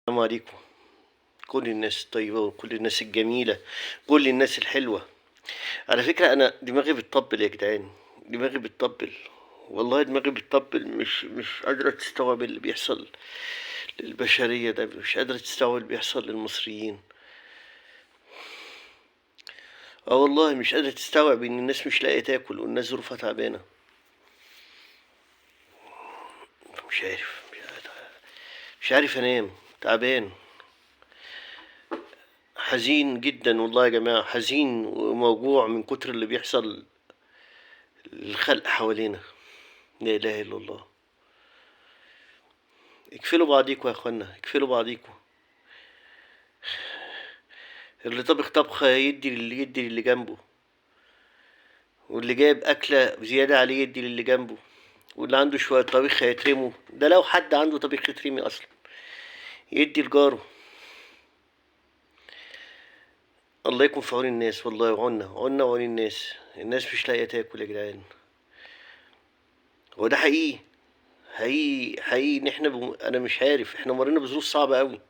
السلام عليكم كل الناس الطيبة وكل الناس الجميلة، كل الناس الحلوة. على فكرة أنا دماغي بتطبل يا جدعان، دماغي بتطبل والله، دماغي بتطبل، مش قادرة تستوعب اللي بيحصل للبشرية ده، مش قادرة تستوعب اللي بيحصل للمصريين. والله مش قادرة تستوعب إن الناس مش لاقية تاكل والناس ظروفها تعبانة. مش عارف أنام، تعبان، حزين جدا والله يا جماعة، حزين وموجوع من كتر اللي بيحصل للخلق حوالينا. لا إله إلا الله. اكفلوا بعضيكوا يا اخوانا، اكفلوا بعضيكوا. اللي طبخ طبخة يدي للي، يدي للي جنبه، واللي جايب أكلة زيادة عليه يدي للي جنبه، واللي عنده شوية طبيخ هيترموا، ده لو حد عنده طبيخ يترمي أصلا يدي لجاره. الله يكون في عون الناس والله، وعنا عنا وعون الناس. الناس مش لاقية تاكل يا جدعان. هو ده حقيقي حقيقي حقيقي ان احنا انا مش عارف، احنا مرينا بظروف صعبة قوي،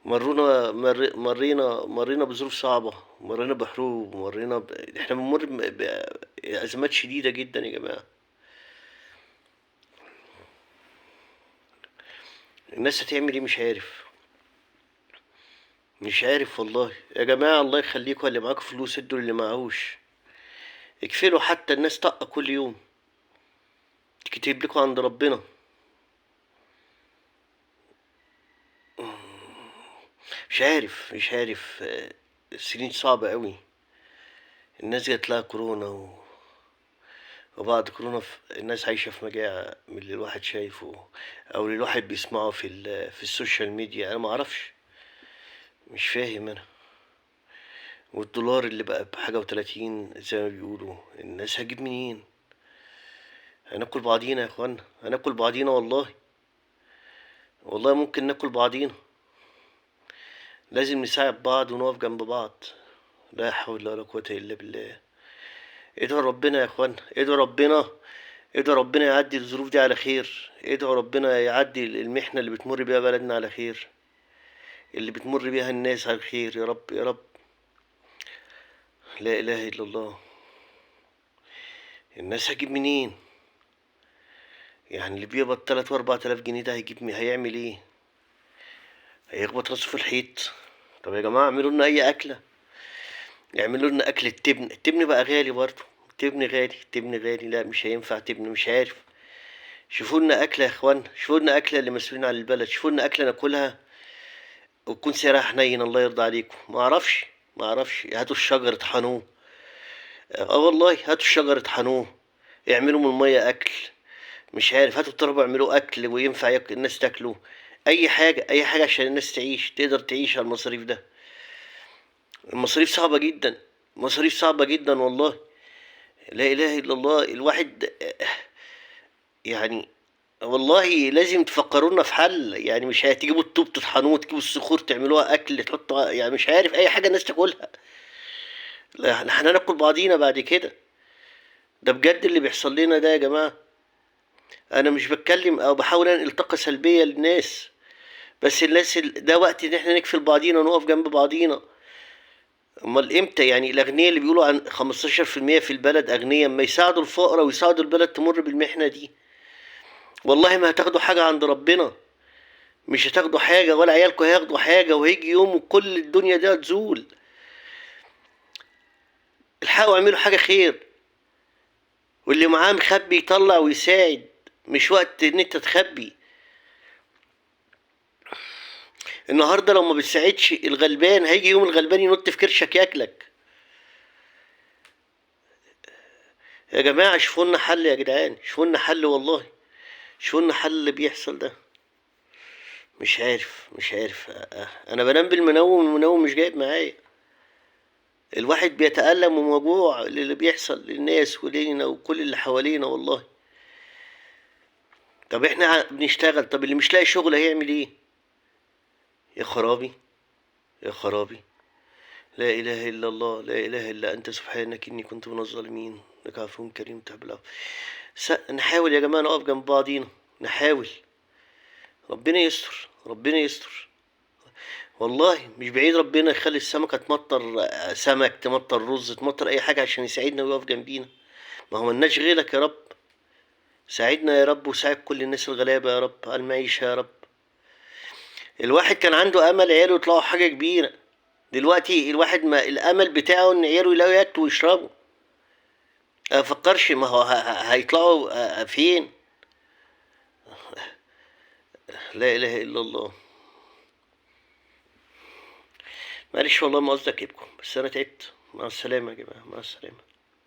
مرينا بظروف صعبة، مرينا بحروب، احنا بنمر بأزمات شديدة جدا يا جماعة. الناس هتعمل ايه؟ مش عارف، مش عارف والله يا جماعة. الله يخليكم، اللي معاكم فلوس ادوا للي معهوش، اكفلوا حتى الناس طاقة كل يوم، تكتب لكم عند ربنا. مش عارف، مش عارف. السنين صعبة قوي. الناس جات لها كورونا وبعد كورونا الناس عايشة في مجاعة من اللي الواحد شايفه أو اللي الواحد بيسمعه في ال social media. أنا معرفش، مش فاهم أنا. والدولار اللي بقى بحاجة وتلاتين زي ما بيقولوا، الناس هتجيب منين؟ هناكل بعضينا يا اخوانا، هناكل بعضينا والله، والله ممكن ناكل بعضينا. لازم نساعد بعض ونقف جنب بعض. لا حول ولا قوة إلا بالله. ادعوا ربنا يا اخوانا، ادعوا ربنا، ادعوا ربنا يعدي الظروف دي على خير، ادعوا ربنا يعدي المحنة اللي بتمر بيها بلدنا على خير، اللي بتمر بيها الناس على خير يا رب يا رب. لا إله إلا الله. الناس هتجيب منين؟ يعني اللي بيقبض تلات وأربع تلاف جنيه ده هيجيب هيعمل ايه؟ هيخبط راسه في الحيط. طب يا جماعة اعملوا لنا أي أكلة، اعملوا لنا أكل. التبن، التبن بقى غالي برضه، التبن غالي، التبن غالي، لا مش هينفع تبن، مش عارف. شوفوا لنا أكلة يا إخوانا، شوفوا لنا أكلة اللي مسؤولين عن البلد، شوفوا لنا أكلة ناكلها وتكون سعرها حنين، الله يرضى عليكم. ما أعرفش، ما أعرفش. هاتوا الشجر اطحنوه، والله هاتوا الشجر اطحنوه، اعملوا من المية أكل، مش عارف. هاتوا التربة اعملوه أكل وينفع الناس تاكله. أي حاجة، أي حاجة عشان الناس تعيش، تقدر تعيش على المصاريف ده. المصاريف صعبة جدا، المصاريف صعبة جدا والله. لا إله إلا الله. الواحد يعني والله لازم تفكرونا في حل. يعني مش هتجيبوا الطوب تطحنوه، تجيبوا الصخور تعملوها أكل، تحطوا يعني مش عارف أي حاجة الناس تاكلها. لا، احنا هناكل بعضينا بعد كده. ده بجد اللي بيحصل لنا ده يا جماعة. أنا مش بتكلم أو بحاول أنقل طاقة سلبية للناس، بس الناس ده وقت إن احنا نكفل بعضينا ونقف جنب بعضينا. أمال إمتى؟ يعني الأغنياء اللي بيقولوا عن خمستاشر في المية في البلد أغنياء، ما يساعدوا الفقراء ويساعدوا البلد تمر بالمحنة دي. والله ما هتاخدوا حاجة عند ربنا، مش هتاخدوا حاجة ولا عيالكم هياخدوا حاجة، وهيجي يوم وكل الدنيا دي هتزول. الحقوا اعملوا حاجة خير، واللي معاه مخبي يطلع ويساعد، مش وقت ان انت تخبي. النهارده لو ما بتساعدش الغلبان هيجي يوم الغلبان ينط في كرشك ياكلك. يا جماعة شوفوا لنا حل يا جدعان، شوفوا لنا حل والله، شوفوا لنا حل اللي بيحصل ده. مش عارف، مش عارف. انا بنام بالمنوم، المنوم مش جايب معايا. الواحد بيتألم وموجوع للي بيحصل للناس ولينا وكل اللي حوالينا والله. طب احنا بنشتغل، طب اللي مش لاقي شغل هيعمل ايه؟ يا خرابي يا خرابي. لا إله إلا الله، لا إله إلا أنت سبحانك إني كنت من الظالمين، إنك عفو كريم تحب العفو. نحاول يا جماعة نقف جنب بعضينا، نحاول. ربنا يستر، ربنا يستر. والله مش بعيد ربنا يخلي السمكة تمطر سمك، تمطر رز، تمطر أي حاجة عشان يساعدنا ويقف جنبينا. ما هو ملناش غيرك يا رب، ساعدنا يا رب وساعد كل الناس الغلابة يا رب على المعيشة يا رب. الواحد كان عنده أمل عياله يطلعوا حاجة كبيرة، دلوقتي الواحد ما الأمل بتاعه إن عياله يلاقوا ياكلوا ويشربوا. ما فكرش ما هو هيطلعوا فين. لا إله إلا الله. معلش والله ما قصدي أكئبكم، بس أنا تعبت. مع السلامة يا جماعة، مع السلامة.